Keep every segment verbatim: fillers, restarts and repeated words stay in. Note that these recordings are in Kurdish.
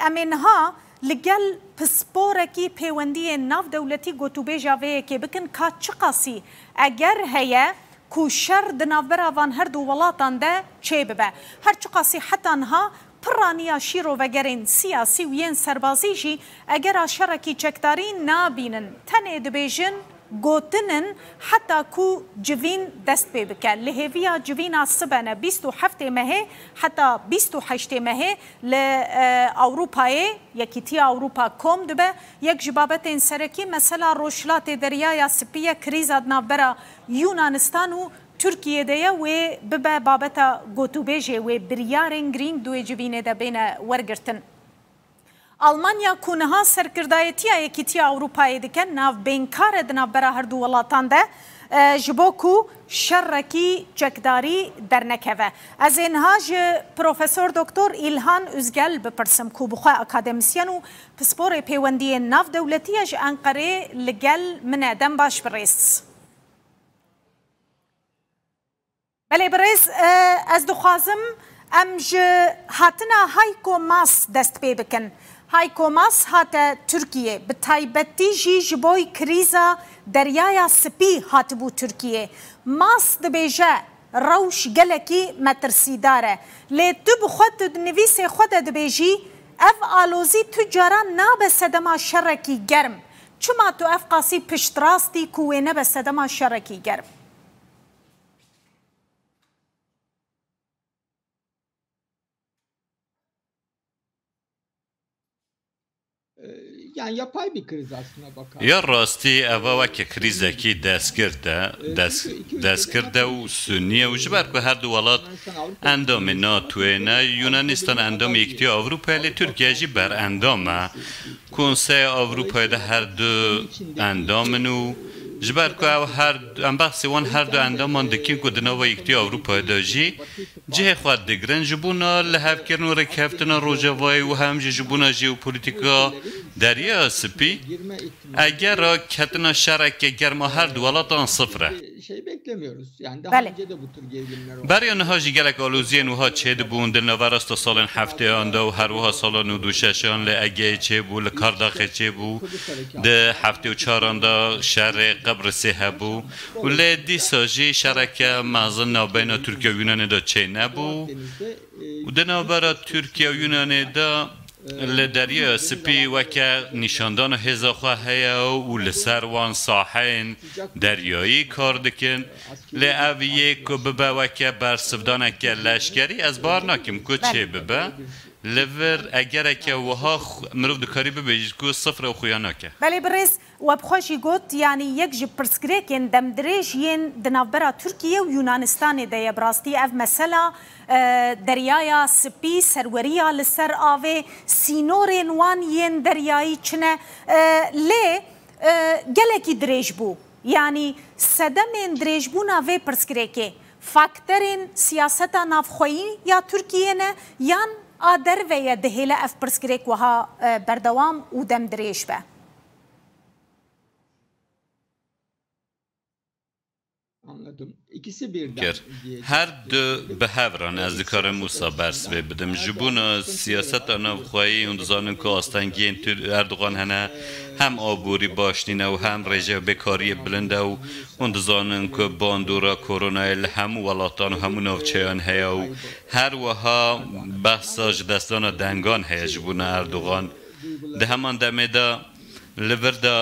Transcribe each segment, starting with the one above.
Em ê niha li gel pisporekî pêwendiyên navdewletî gotûbêja vê yekê bikin ka çiqasî eger heye ku şer di navbera van her du welatan de çêbibe. Her çiqasî heta niha piraniya şîrovegerên siyasî û yên serbazî jî egera şerekî çekdarî nabînin. Tenê dibêjin, gotin in heta ku civîn dest pê bike. Li hêviya civîna sibe ne bîst û heftê mehê heta bîst û heştê mehê li, e, Ewropayê, Yekîtiya Ewropa kom dibe. Yek ji babetên serekî mesela Rojhilatê Deryaya Spî ye, krîza di navbera Yunanistan û Tirkiyê de ye, wê bibe babeta gotûbêjê, wê biryarên girîng di wê civînê de bêne wergirtin. Almanya ku niha serkirdayetiya Yekîtiya Ewropayê dike, navbênkar e di navbera her du welatan de, e, ji bo ku şerekî çekdarî dernekeve. Ez ê niha ji Profesor Doktor Îlhan Uzgel bipirsim ku bi xwe akademisyen û pisporê pêwendiyên navdewletî ye, ji Enqerê li gel min e. Dem baş birêz. Belê birêz, e, ez dixwazim em ji hatina Heiko Maas dest pê bikin. Heiko Maas hate Tirkiyê, bi taybetî jî ji bo krîza Deryaya Spî hatibû Tirkiyê. Maas dibêje, rewş gelekî metirsîdar e. Lê tu bi xwe, tu di nivîsê xwe de dibêjî, ev alozî tu caran nabe sedema şerekî germ. Çima tu ev qasî piştrast î ku wê nebe sedema şerekî germ? Ya rastî eva weke krîzekî destgird e, dest, destgird e û sunî ye û ji ber ku her du welat endamê NATOyê ne, Yunanistan endamê Yekîtiya Ewropayê, lê Tirkiye jî berendam e. Konseya Ewropayê de her du endam in û ji ber ku ew her, em behsê wan her du endaman dikin ku di nava Yekîtiya Ewropayê de jî cihê xwe digirin, ji bona lihevkirin û rêkeftina Rojavayê û hem jî ji bona jeopolîtîka Deryaya Spî, egera ketina şereke germ a her du welatan sifir e. Beriya niha jî gelek aloziyên wiha çêdibûn di naverasta salên hefteyan de û her wiha sala nod û şeşan li Egeyê çêbû, li Kardaxê çêbû, di heftê û çaran de şerê Qibrisê hebû û lê dîsa jî şereke mezin navbeyna Tirkiye û Yunanê de çênebû û di navbera Tirkiye û Yunanê de li Deryaya Spî weke nîşandana hêza xwe heye û li ser wan saheyên deryayî kar dikin. Lê ev yê ku bibe weke bersivdaneke leşkerî, ez bawer nakim ku çê bibe. Li vir egereke wiha xw-, mirov dikarî bibêjît ku sifir e û xuya nake. Belê birêz, we bi xwe jî got, yanî yek ji pirsgirêkên demdirêj yên di navbera Tirkiye û Yunanistanê de ye. Bi rastî ev mesela, e, Deryaya Spî, serweriya li ser avê, sînorên wan yên deryayî çi ne? E, lê, e, gelekî dirêj bû. Yanî sedemên dirêjbûna vê pirsgirêkê fakterên siyaseta navxweyî ya Tirkiyê ne yan a derve ye dihêle ev pirsgirêk wiha, e, berdewam û demdirêj be? kir. Her du bi hev re ne, ez dikarim wisa bersivê bidim. Ji bona siyaseta navxweyî, hûn dizanin ku astengiyên Tir-, Erdogan hene, hem aborî baş nîne û hem rêjeya bêkariyê bilind e û hûn dizanin ku bandora koronayê li hemû welatan û hemû navçeyan heye û her wiha behsa ji destdana dengan heye ji bona Erdogan. Di heman demê de Li vir de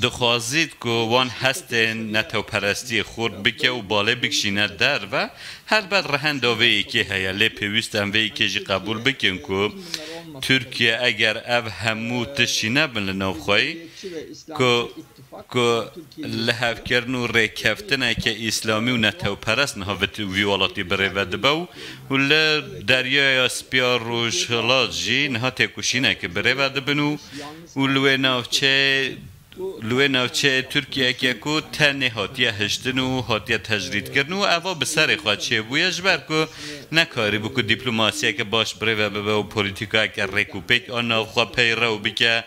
dixwazît ku wan hestên netewperestiyê xurt bike û balê bikişîne derve, helbet rehenda vê yekê heye, lê pêwîst em vê yekê jî qebûl bikin ku Tirkiye eger ev hemû tişt jî nebin li nav xwe yî, ku, ku lihevkirin û rêkeftineke îslamî û netewperest niha vit-, vî welatî bi rê ve dibe û, û li Deryaya Spî ya Rojhilat jî niha têkoşîneke bi rê ve dibin û, û li wê navçeyê Li wê navçeyê Tirkiyeyeke ku tenê hatiye hiştin û hatiye tecrîdkirin û eva bi serê xwe çêbûye, ji ber ku nekarîbû ku dîplomasiyeke baş birêve bibe û polîtîkayeke rêk û pêk a navxwe peyrew bike.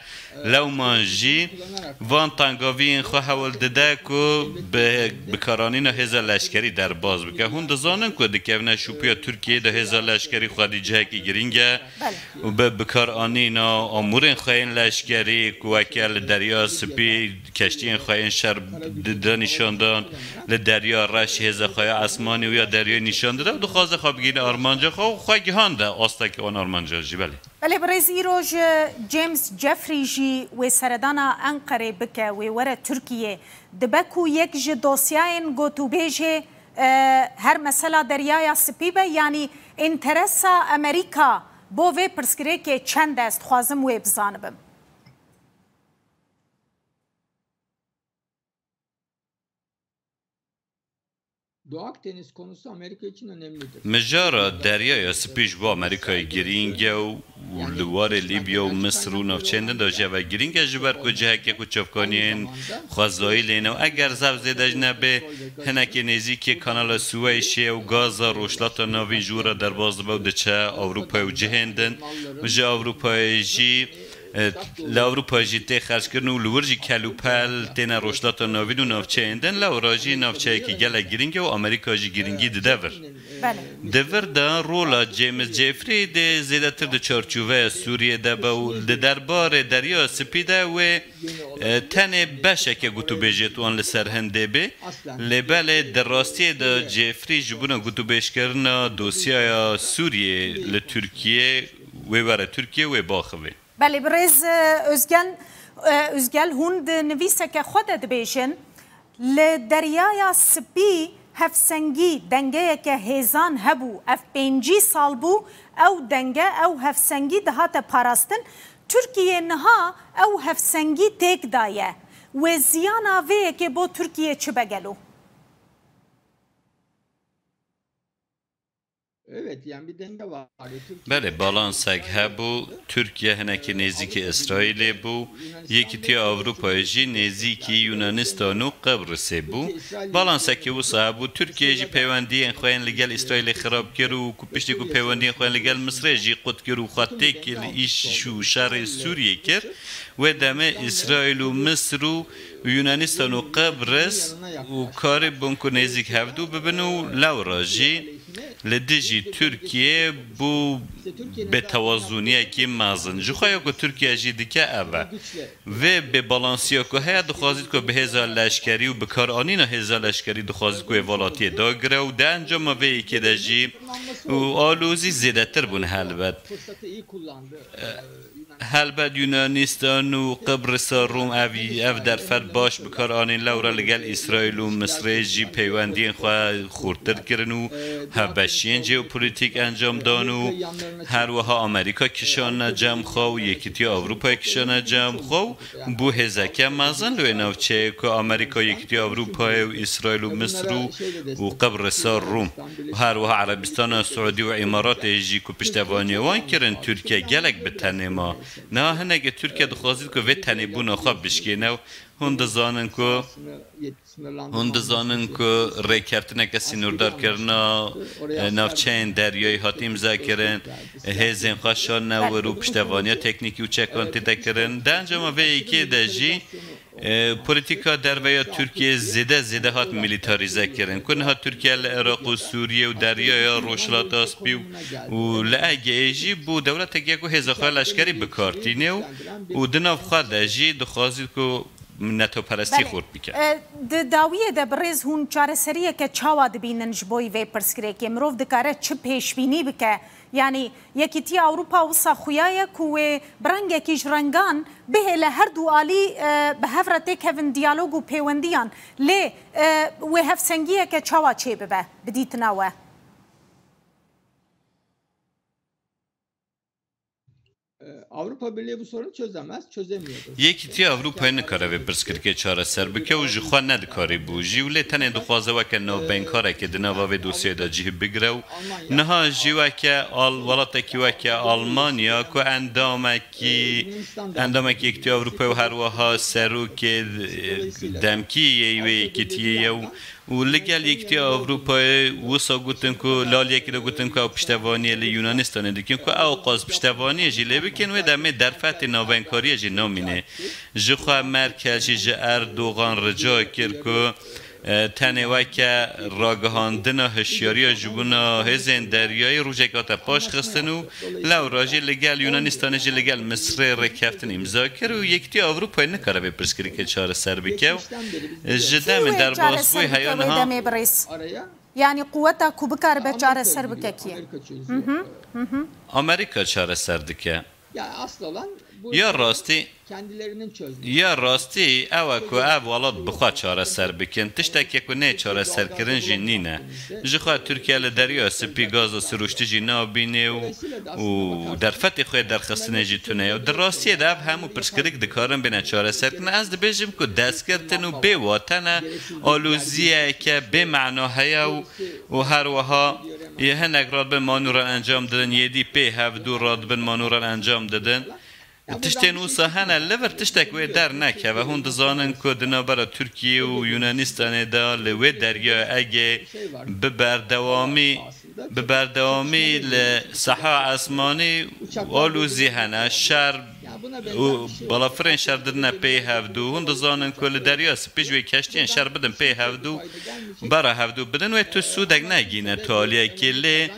Lewman jî van tengaviyên xwe hewl dide ku bi bikaranîna hêza leşkerî derbas bike. Hûn dizanin ku dikevine şûpiya Tirkiyeyê de hêza leşkerî xwedî cihekî girîng e. Belê. Û bi bikaranîna amûrên xwe yên leşkerî ku weke li Derya Spî keştiyên xwe yên şer di-, de nîşan dan, li Derya Reş hêza xwe ya esmanî û ya deryayê nîşan dide û dixwaze xwe bigihîne armanca xwe û xwe gihande astekî wan armancan jî. Belê. Belê, birêz, îro ji James Jeffrey jî wê seredana Enqerê bike, wê were Tirkiyê. Dibe ku yek ji dosyayên gotûbêjê, e, her mesela Deryaya Spî be, yanî înteresa Amerîka bo vê pirsgirêkê çend e, ez dixwazim wê bizanibim. Doğu Akdeniz konusu Amerika için önemlidir. Mijara Deryaya Spî ji bo Amerîkayê girîng e û li warê Lîbya û Misir û navçeyên din de jî ev girîng e, ji ber ku cihekê ku çavkaniyên xwezayî lê ne û eger zaf zêde jî nebe, hinekê nêzîkê Kanala Suweyşê û gaza Rojhilata Navîn ji wir re derbas dibe û diçe Ewropayê û cihên din û ji Ewropayê jî, e, li Ewropa jî tê xerckirin û li wir jî kelûpel têne Rojhilata Navîn û navçeyên din. Lewra jî navçeyekî gelek girîng e û Amerîka jî girîngî dide vir. Belê. Di vir de rola James Jeffrey dê zêdetir di çarçoveya Sûriyê de be û di derbarê Derya Spî de wê, e, tenê beşeke gotûbêjê wan li ser hindê bê. Lê belê di rastiyê de Jeffrey ji bona gotûbêjkirina dosyaya Sûriyê li Tirkiyê wê were Tirkiyê wê baxivê. Belê, birêz, e, Özgen, e, Özgel, hûn di nivîseke xwe de dibêjin, li Deryaya Spî hevsengî dengeyeke hêzan hebû. Ev pêncî sal bû ew denge, ew hevsengî dihate parastin. Tirkiye niha ew hevsengî têk daye. Wê ziyana vê yekê bo Tirkiye çi be gelo? Evet, yani bir denge var. Belê, balansek hebû. Tirkiye hinekî nêzîkî Îsraîlê bû. Yekîtiya Ewropayê jî nêzîkî Yunanistan û Qibrisê bû. Balansekî wisa hebû. Tirkiye jî peywendiyên xwe yên li gel Îsraîlê xirab kir û ku piştî ku peywendiyên xwe yên li gel Misirê jî qut kir û xwe têkil îş û şerê Sûriyê kir. Wê demê Îsraîl û Misir û Yunanistan û Qibris û karîbûn ku nêzîk hevdû bibin û lewra jî li dijî Tirkiyê bû bêtewazûniyekî mezin. Ji xwe ya ku Tirkiye jî dike ev e. Vê bêbalansiya ku heye dixwazît ku bi hêza leşkerî û bikaranîna hêza leşkerî dixwazît ku êvalatiyê dagire û di encama vê yekê de jî û alozî zêdetir bûn helbet. Helbet Yunanistan û Qibrisa Rûm ev, ev derfet baş bi kar anîn, lewra li gel Îsraîl û Misrê jî peywendiyên xwe xurtir kirin û hevbeşiyên jeopolîtîk encam dan û her wiha Amerîka kişanine cem xwe û Yekîtiya Ewropayê kişanine cem xwe û bû hêzeke mezin li wê navçeyê ku Amerîka, Yekîtiya Ewropayê û Îsraîl û Misr û, û Qibrisa Rûm û her wiha Erebistana Siûdî û Îmaratê jî ku piştevaniya wan kirin, Tirkiye gelek bi tenê ma. Niha hinekê Tirkiye dixwazît ku vê tenêbûna xwe bişkêne û hûn dizanin ku, hûn dizanin ku rêkeftineke sînordarkirina, e, navçeyên deryayî hat îmzakirin, e, hêzên xwe şanine wir û piştevaniya teknîkî û çekan tê de kirin. Di encama vê yekê de jî, e, polîtîka derve ya Tirkiyê zêde zêde hat milîtarîze kirin. Ku niha Tirkiye li Iraq û Sûriye û Deryaya Rojhilata Spî û, û li Egeyê jî bû dewletekê ku hêza xwe leşkerî bi kar tîne û, û di nav xwe de jî dixwazî ku netoperestî xurt bike. Belê. E, di dawiyê de birêz hûn çareseriyeke çawa dibînin ji bo vê pirsgirêkê? Mirov dikare çi pêşbînî bike? Yanî Yekîtiya Ewropa wisa xuya ye ku wê bi rengekî ji rengan bihêle her du alî, e, bi hev re têkevin diyalog û pêwendiyan. Lê, e, wê hevsengiyeke çawa çêbibe bi dîtina we? Avrupa Birliği bu sorunu çözemez, çözemiyordu. Yekîtiya Ewropayê nikare vê pirsgirêkê çareser bike û ji xwe nedikarîbû jî û lê tenê dixwaze weke navbeynkar eke di nava vê dosyayê de cih bigire û niha jî weke al welatekî weke Almanya ku endamekî endamekî Yekîtiya Ewropayê û her wiha serokê demkî yê wê yekîtiyê ye û û li gel Yekîtiya Ewropayê wisa gotin ku li aliyekî de gotin ku ew piştevaniyê li Yunanistanê dikin ku ew qas piştevaniyê jî lê bikin wê demê derfetê navbeynkariye jî namîne. Ji xwe Merkel jî ji Erdogan rica kir ku e, tenê weke ragihandina hişyariya ji bona hêzên deryayî rojek hate paşxistin û lewra jî li gel Yunanistanê jî li gel Misrê rêkeftin îmza kir û Yekîtiya Ewropayê nikare vê pirsgirêkê çareser bike û ji demê derbasbûyî heya niha. Demê birêz. Yanî quweta ku bikaribe çareser bike kî ye? Amerîka çareser dike. Ya rastî Ya rastî ew e ku ev welat bi xwe çareser bikin. Tiştekê ku nê çareserkirin jî nîne. Ji xwe Tirkiye li Derya Spî gaza sirûştî jî nabîne û û derfetê xwe derxistinê jî tune ye. Û di rastiyê de ev hemû pirsgirêk dikarin bêne çareserkirin. Ez dibêjim ku destgirtin û bê wate ne, aloziyeke bê mena heye û û her wiha yê hinek radibin manûran encam didin, yê dî pê hevdû radibin manûran encam didin. Tiştên wisa hene, li vir tiştek wê dernekeve. Hûn dizanin ku di navbera Tirkiye û Yunanistanê de li wê derya Egê bi berdewamî, bi berdewamî li seha esmanî alozî hene. Şer û balafirên şer didine pê hevdû. Hûn dizanin ku li Derya Spî ji wê keştiyên şer bidin pê hevdû, bera hevdû bidin, wê tu sûdek negîne tu aliyekê, lê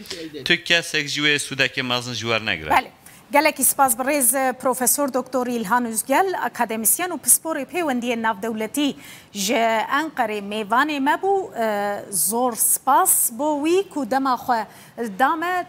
tu kesek ji wê sûdekê mezin ji wernegire. Belê. Gelekî spas birêz Profesor Doktor Îlhan Uzgel, akademisyen û pisporê pêwendiyên navdewletî ji Enqerê mêvanê me bû. Zor spas bo wî ku dema xwe da me.